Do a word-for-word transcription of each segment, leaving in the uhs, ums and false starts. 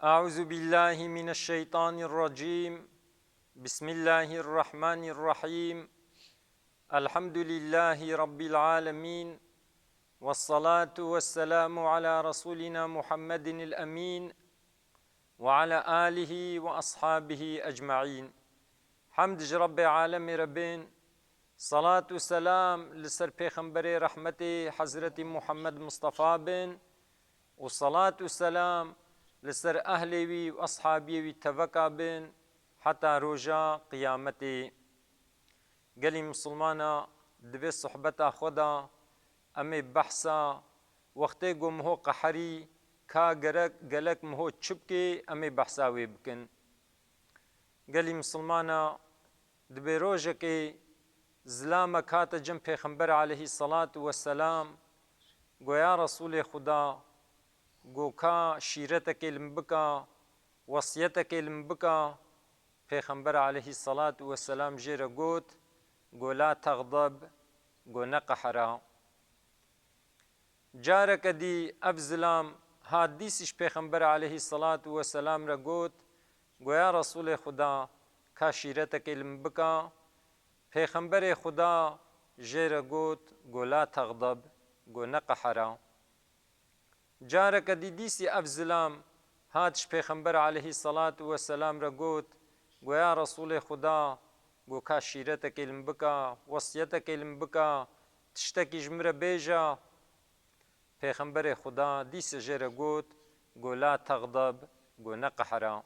أعوذ بالله من الشيطان الرجيم. بسم الله الرحمن الرحيم. الحمد لله رب العالمين. والصلاة والسلام على رسولنا محمد الأمين وعلى آله وأصحابه أجمعين. Hemd ji Rebbê alemê re bin, salat û selam li ser Pêxemberê rehmetê Hezretî Muhammed Mustafa bin û salat û selam li ser ehlê wî û eshabiyê wî teveka bin heta roja qiyametê. Gelî misilmana, di vê sohbeta xwe de em ê behsa wextê ku miho qeherî ka gerek, gelek miho çi bikê, em ê behsa wê bikin. Gelî misilmana, di bê rojekê zilamek hate cem Pêxember aleyhî selatu weselam, go ya Resûlê Xuda, go ka şîretekê li min bika, wesiyetekê li min bika. Pêxember aleyhî selatu weselam jê re got, go la texdeb, go neqehera. Careke dî ev zilam hat dîsî ji Pêxember aleyhî selatu weselam re got, go ya Resûlê Xuda, ka şîretekê li min bika. Pêxemberê Xuda jê re got, go la texdeb, go neqehera. Careke dî dîsî ev zilam hat ji Pêxember aleyhî selatu weselam re got, go ya Resûlê Xuda, go ka şîretekê li min bika, wesiyetekê li min bika, tiştekî ji min re bêje. Pêxemberê Xuda dîse jê re got, go la texdeb, go neqehera.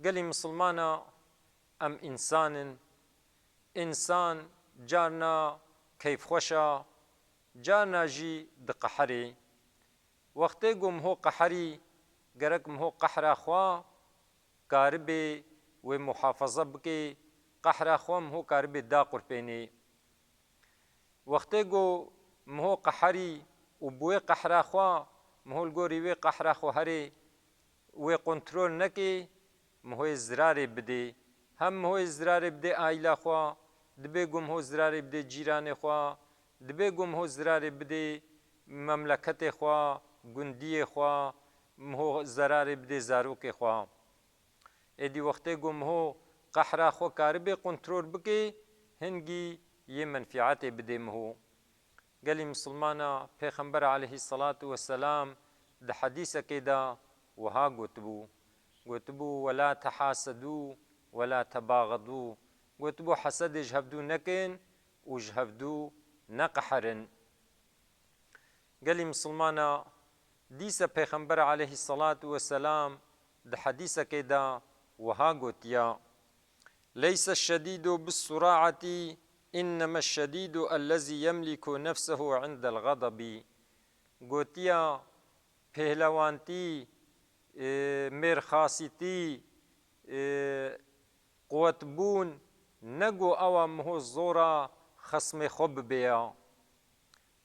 Gelî misilmana, em însan in. Însan carna keyfxweş a, carna jî diqeherê. Wextê ku miho qeherî, gerek miho qehra xwe karibê wê muhafaza bikê, qehra xwe miho karibê daqurpênê. Wextê ku miho qeherî û bi wê qehra xwe, miho li gorî wê qehra xwe herê, wê kontrol nekê, mihoyê zirarê bidê. Hem mihoyê zirarê bidê aîla xwe, dibê ku miho zirarê bidê cîranê xwe, dibê ku miho zirarê bidê memleketê xwe, gundiyê xwe, miho zerarê bidê zarokê xwe. Êdî wextê ku miho qehra xwe karibê kontrol bikê, hingî yê menfîetê bidê miho. Gelî misilmana, Pêxember aleyhî selatu weselam di hedîsekê de wiha gotibû, gotibû, "Wela tehasedû, wela tebaxedû." Gotibû, "Hesedê ji hevdû nekin û ji hevdû neqeherin." Gelî misilmana, dîse Pêxember aleyhî selatu weselam di hedîsekê de wiha gotiya, "Leyse şedîdu bis suraati, inneme şedîdu ellezî yemliku nefsehu indel xedebî." Gotiya, pêhlewantî, e, mêrxasîtî, e, quwetbûn ne ku ew a miho zora xesmê xwe bibê ya.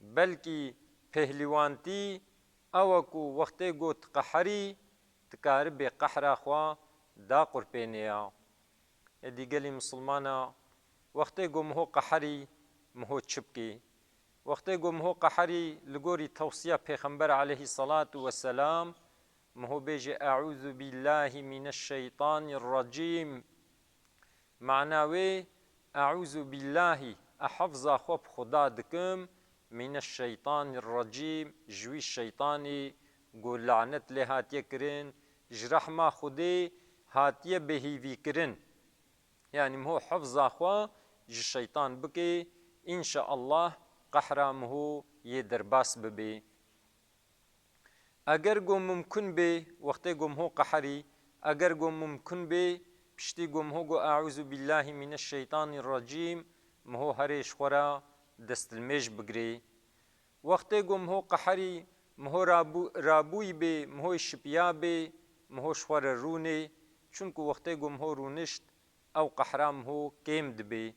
Belkî pêhlîwantî ew e ku wextê ku tu qeherî, tu karibê qehra xwe daqurpênê ya. Êdî gelî misilmana, wextê ku miho qeherî, miho çi bikê? Wextê ku miho qeherî, li gorî tewsiya Pêxember aleyhî selatu weselam, miho bêje, "Eûzû bîllahî mîneşşeytanîrrecîm." Mana wê, "Eûzû bîllahî, ez hefza xwe bi Xuda dikim, mîneşşeytanîrrecîm, ji wî şeytanî ku lanet lê hatiye kirin, ji rehma Xwedê hatiye bêhîvîkirin." Yanî miho hefza xwe ji şeytan bikê, înşaallah qehra miho yê derbas bibê. Eger ku mumkin bê, wextê ku miho qeherî, eger ku mumkin bê, piştî ku miho got, "Eûzû bîllahî mîneşşeytanîrrecîm", miho herê ji xwe re destilmêj bigirê. Wextê ku miho qeherî, miho rabû-, rabûyî bê, mihoyê şipiya bê, miho ji xwe re rûnê, çunku wextê ku miho rûnişt, ew qehra miho kêm dibê.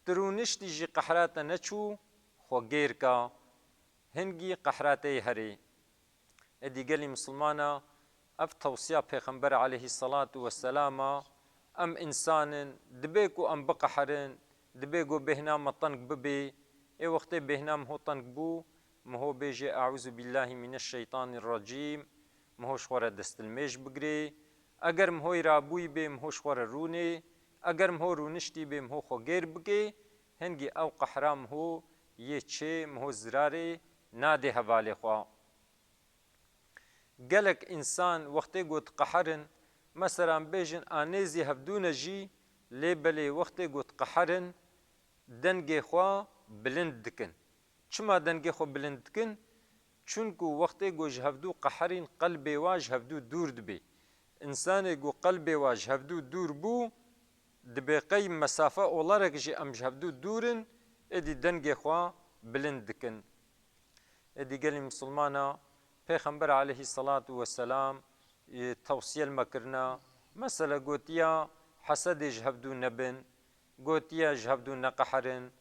Tu rûniştî jî qehra te neçû, xwe gêr ka. Hingî qehra te yê herê. Êdî gelî misilmana, ev tewsiya Pêxember aleyhî selatu weselam a, em însan in, dibê ku em biqeherin, dibê ku bêhna me teng bibê, ê wextê bêhna miho teng bû, miho bêje, "Eûzû bîllahî mîneşşeytanîrrecîm", miho ji xwe re destilmêj bigirê. Eger mihoyê rabûyî bê, miho ji xwe re rûnê. Eger miho rûniştî bê, miho xwe gêr bikê. Hingî ew qehra miho yê çê, miho zirarê nadê hevalê xwe. Gelek însan wextê ku diqeherin, meselan bêjin a nêzî hevdû ne jî, lê belê wextê ku diqeherin, dengê xwe bilind dikin. Çima dengê xwe bilind dikin? Çunku wextê ku ji hevdû qeherîn, qelbê wa ji hevdû dûr dibê. Însanê ku qelbê wa ji hevdû dûr bû, dibê qey mesafe olarak jî em ji hevdû dûr in, êdî dengê xwe bilind dikin. Êdî gelî misilmana, Pêxember aleyhî selatu weselam, e, tewsiye li me kirina. Mesela gotiya hesedê ji hevdû nebin, gotiya ji hevdû neqeherin,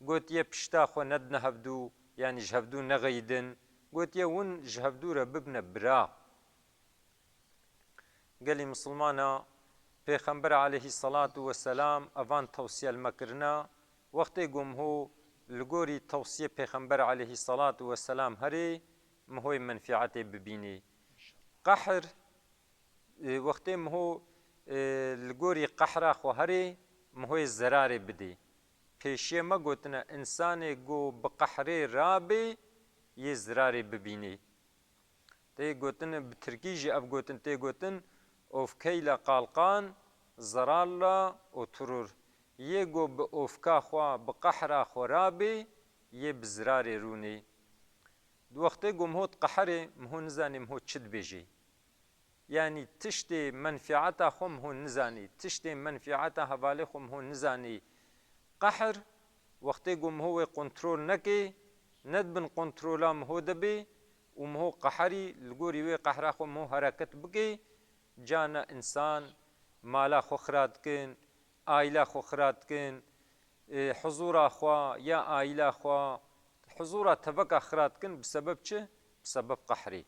gotiye pişta xwe nedine hevdû, yanî ji hevdû nexeyidin, gotiye hûn ji hevdû re bibine bira. Gelî misilmana, Pêxember aleyhî selatu weselam evan tewsiye li me kirina. Wextê ku miho li gorî tewsiyê Pêxember aleyhî selatu weselam herê, mihoyê menfiatê bibînê. Qehr, e, wextê miho, e, li gorî qehra xwe herê, mihoyê zerarê bidê. Pêşiyê me gotine, însanê ku bi qehrê rabê, yê zirarê bibînê. Tê gotin, bi tirkî jî ev gotin tê gotin, öfkeyle kalkan zararla oturur. Yê ku bi öfka xwe, bi qehra xwe rabê, yê bi zirarê rûnê. Di wextê ku miho diqeherê, miho nizanê miho çi dibêjê. Yanî tiştê menfiata xwe miho nizanê, tiştê menfiata hevalê xwe miho nizanê. Qehr, wextê ku miho wê kontrol nekê, ne di bin kontrola miho de bê û miho qeherî li gorî wê qehra xwe miho hereket bikê, carna însan mala xwe xira dikin, aîla xwe xira dikin, e, huzûra xwe ya aîla xwe, huzûra teveka xira dikin, bi sebeb çi? Bi sebeb qehrê.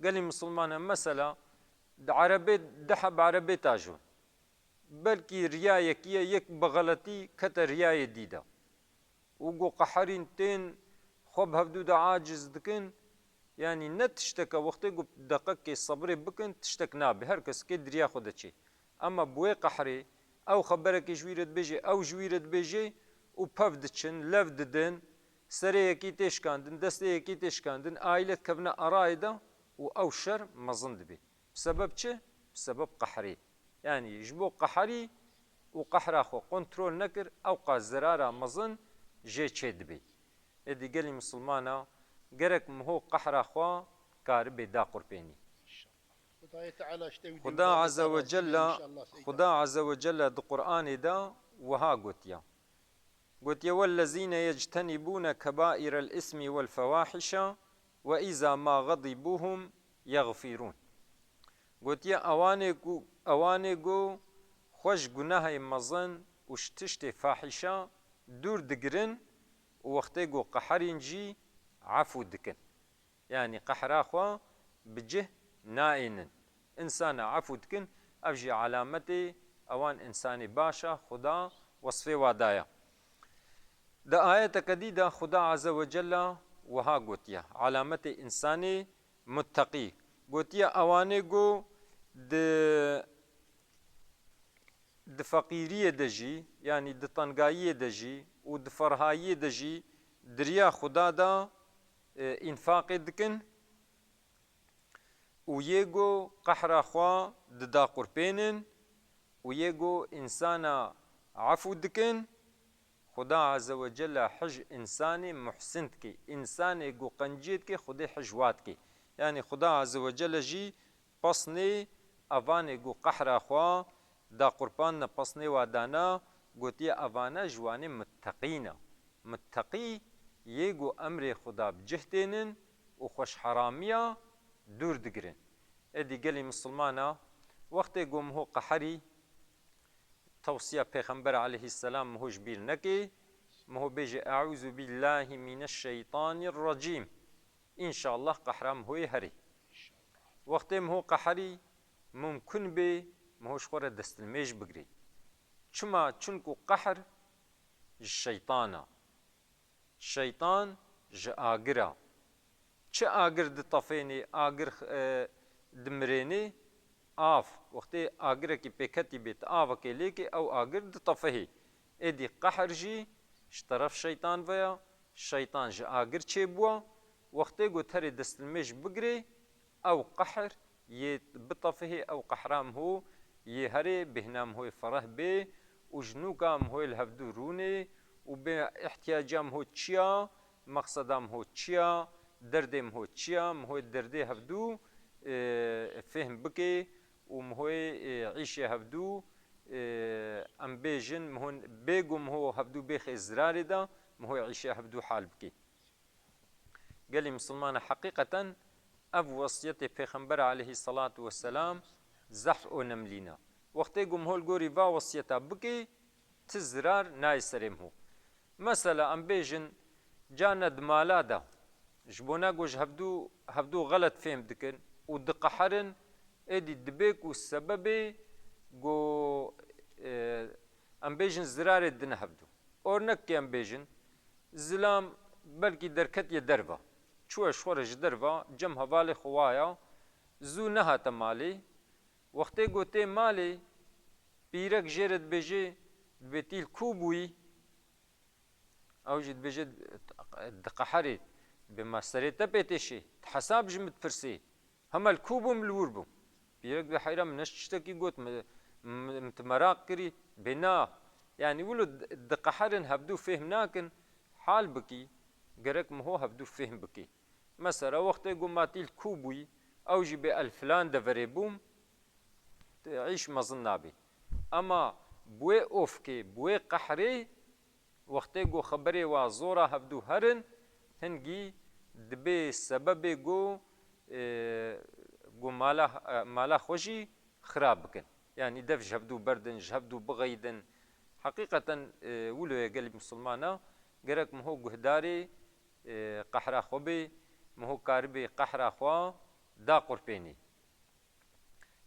Gelî misilman e, mesela, di erebê, di heb erebê tajon. Belkî riya yekî ye, yek bi xeletî kete riyayê dî de. Û ku qeherîn tên xwe bi hevdû de aciz dikin, yanî ne tişteke, wextê ku deqekê sebrê bikin, tiştek nabe. Her kesekê di riya xwe de çê. Ema bi wê qehrê, ew xeberekê ji wî re dibêje, ew ji wî re dibêje û pev diçin, lev didin, serê yekî tê şikandin, destê yekî tê şikandin, aîle dikevine arayê de û ew şer mezin dibê. Bi sebeb çi? Bi sebeb qehrê. Yanî ji bo qeherî û qehra xwe kontrol nekir, ewqas zerara mezin jê çê dibê. Êdî gelî misilmana gerek miho qehra xwe karibê daqurpênî. Xwedayê Teala ji te wî Xuda dewam Azze ve bike, Celle, înşallah, Seyda. Xuda Azze ve Celle di Qur'anê de wiha gotiya. Gotiye, "Wellezîne yectenîbûne kebaîrel îsmî wel fewahişa ve îza ma xedîbûhum yexfîrûn." Gotiye, ewanê ku, ewanê ku xwe ji gunahê mezin û ji tiştê fahîşa dûr digirin û wextê ku qeherîn jî efû dikin. Yanî qehra xwe bi cih naînin. Însana efû dikin, ev jî alametê ewan însanê baş a, Xuda wesfê wa daye. Di ayeteke dî de Xuda Azze ve Celle wiha gotiye, alametê însanê mutteqî. Gotiye, ewanê ku di di feqîriyê de jî, yanî di tengayiyê de jî û di ferhayiyê de jî di riya Xuda de, e, înfaqê dikin û yê ku qehra xwe didaqurpênin û yê ku însana efû dikin, Xuda Azze ve Celle hij însanê muhsin dike. Însanê ku qenciyê dike, Xwedê hij wa dike. Yanî Xuda Azze ve Celle jî pesnê evanê ku qehra xwe daqurpandine, pesnê wa dana, gotiye, evane ji wanê mutteqî ne. Mutteqî yê ku emrê Xuda bi cih tênin û xwe ji heramiya dûr digirin. Êdî gelî misilmana, wextê ku miho qeherî, tewsiya Pêxember aleyhisselam miho ji bîr nekê, miho bêje, "Eûzu billahî mîneşşeytanîrrecîm." Înşallah qehra mihoyê herê. Wextê miho qeherî, mumkun bê miho ji xwe re destilmêj bigirê. Çima? Çunku qehr ji şeytan a. Şeytan ji agir a. Çi agir ditefênê, agir, e, dimirênê, av. Wextê agirekî pêketî bê, tu avekê lêkê, ew agir ditefihê. Êdî qehr jî ji teref şeytan ve ya, şeytan ji agir çêbûwa. Wextê ku terê destilmêj bigirê, ew qehr yê bitefihê, ew qehra miho yê herê, bêhna mihoyê fereh bê û ji nûka mihoyê li hevdû rûnê û bê ihtiyaca miho çi ya, mexseda miho çi ya, derdê miho çi ya, mihoyê derdê hevdû, e, fêhm bikê û mihoyê, e, îşê hevdû, e, em bêjin, miho, bê ku miho hevdû bêxê zirarê de, mihoyê îşê hevdû hal bikê. Gelî misilmana heqîqeten ev wesiyetê Pêxember aleyhî selatu weselam zehf onemlîna. Wextê ku miho li gorî va wesiyeta bikê, ti zirar nayê serê miho. Mesela em bêjin, carna di mala de, ji bona ku ji hevdû, hevdû xelet fêm dikin û diqeherin, êdî dibê ku sebebê ku, e, em bêjin zirarê dine hevdû. Ornekê em bêjin, zilam belkî derketiye derva. Çûye ji xwe re ji derva, cem hevalê xwe waya, zû nehate malê. Wextê ku tê malê, pîrek jê re dibêje, dibê tî li ku bûyî? Ew jî dibêje, diqeherê, dibê ma serê te pê têşê, tu hesab ji min dipirsê. Hema li ku bû, min li wir bû. Pîrek dibê heyran, min ne tiştekî got, min, min, min tu meraq kirî, bê na. Yanî wilo di-, diqeherin, hevdû fêhm nakin, hal bikî, gerek miho hevdû fêhm bikî. Mesela wextê ku ma tî li ku bûyî, ew jî bê el filan deverê bûm, îş mezin nabê. Ema bi wê ofkê, bi wê qehrê, wextê ku xeberê wa zora hevdû herin, hingî dibê sebebê ku, e, ku mala, e, mala xwe jî xirab bikin. Yanî dev ji hevdû berdin, ji hevdû bixeyidin. Heqîqeten, e, wilo ye gelî misilmana, gerek miho guhdarê, e, qehra xwe bê, miho karibê qehra xwe daqurpênê.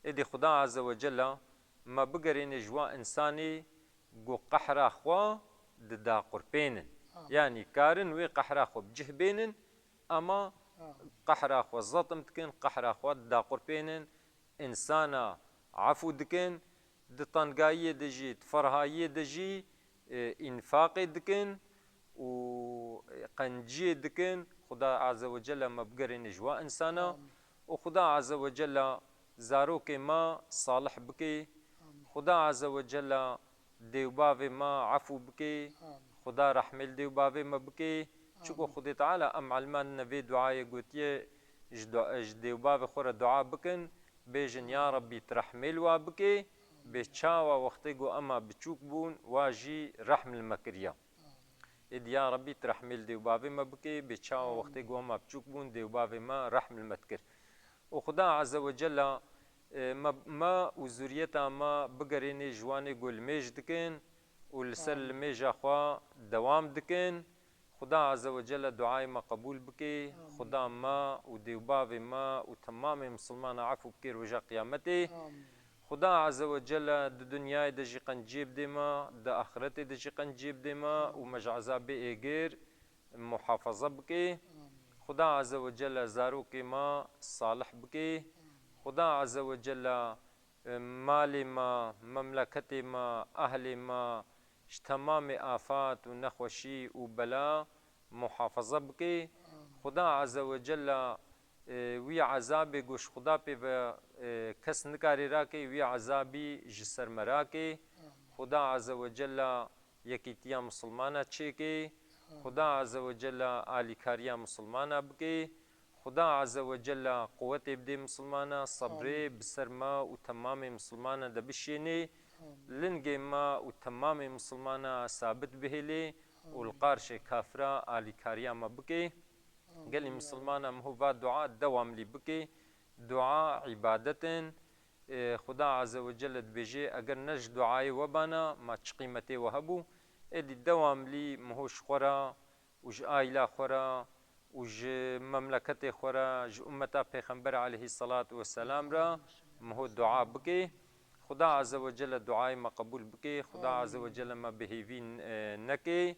Êdî Xuda Azze ve Cella me bigerêne ji wa însanê ku qehra xwe didaqurpênin. Amin. Yanî karin wê qehra xwe bi cih bênin, ama Amin. qehra xwe zetim dikin, qehra xwe didaqurpênin, însana efû dikin, di tengayiyê de jî, di ferhayiyê de jî, e, înfaqê dikin û qenciyê dikin. Xuda Azze ve Celle me bigerîne ji wa însana. Amin. Û Xuda Azze ve Celle zarokê me salih bike. Amin. Xuda Azze ve Celle dê û bavê me efû bike. Amin. Xuda rehmê li dê û bavê me bike. Çiko Amin. Xwedê Teala em elmandine vê duayê gotiye, ji du-, ji dê û bavê xwe re dua bikin, bêjin, Ya Rebbî, tu rehmê li wa bike, bê çawa wextê ku ema biçûk bûn, wa jî rehm li me kiriya. Êdî, Ya Rebbî, tu rehmê li dê û bavê me bike, bê çawa wextê ku ema biçûk bûn, dê û bavê me rehm li me dikir. Û Xuda Azze ve Celle, e, me, me û zuriyeta me bigerênê ji wanê ku limêj dikin û li ser Amin. limêja xwe dewam dikin. Xuda Azze ve Celle duayê me qebûl bike. Amin. Xuda me û dê û bavê me û temamê misilmana efû bike roja qiyametê. Amin. Xuda Azze ve Celle di dinyayê de jî qenciyê bidê me, di axiretê de jî qenciyê bidê me û me ji ezabê êgir muhafaza bike. Amin. Xuda Azze ve Celle zarokê me salih bike. Amin. Xuda Azze ve Celle malê me, memleketê me, ehlê me ji temamê afat û nexweşî û bela muhafaza bike. Amin. Xuda Azze ve Celle, e, wî ezabê ku ji Xuda pê ve, e, kes nikarê rake, wî ezabî ji ser me rake. Amin. Xuda Azze ve Celle yekîtiya misilmana çêke. Amin. Xuda Azze ve Celle alîkariya misilmana bike. Xuda Azze ve Celle quwetê bidê misilmana, sebrê Amin. bi ser me û temamê misilmana de bişênê. Amin. Lingê me û temamê misilmana sabit bihêlê û li Amin. qarşê kafira alîkariya me bike. Amin. Gelî Ya Rab. misilmana miho va dua dewamlî bike. Dua îbadet in. E, Xuda Azze ve Celle dibêje, eger ne ji duayê we bana, ma çi qîmetê we hebû? Êdî dewamlî miho ji xwe re û ji aîla xwe re û ji memleketê xwe re, ji ummeta Pêxember aleyhisselatu vesselam re miho dua bike. Xuda Azze ve Celle duayê me qebûl bike. Xuda Azze ve Celle me bi hêvî, e, neke.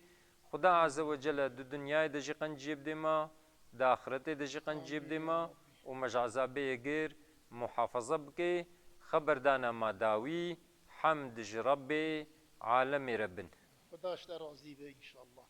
Xuda Azze ve Celle di dinyayê de jî qenciyê bidê me, di axiretê de jî qenciyê bidê me û me ji ezabê yê gêr muhafaza bike. Xeberdana me dawî, hemd ji Rebbê alemê re bin. Xuda ji te razî be înşallah.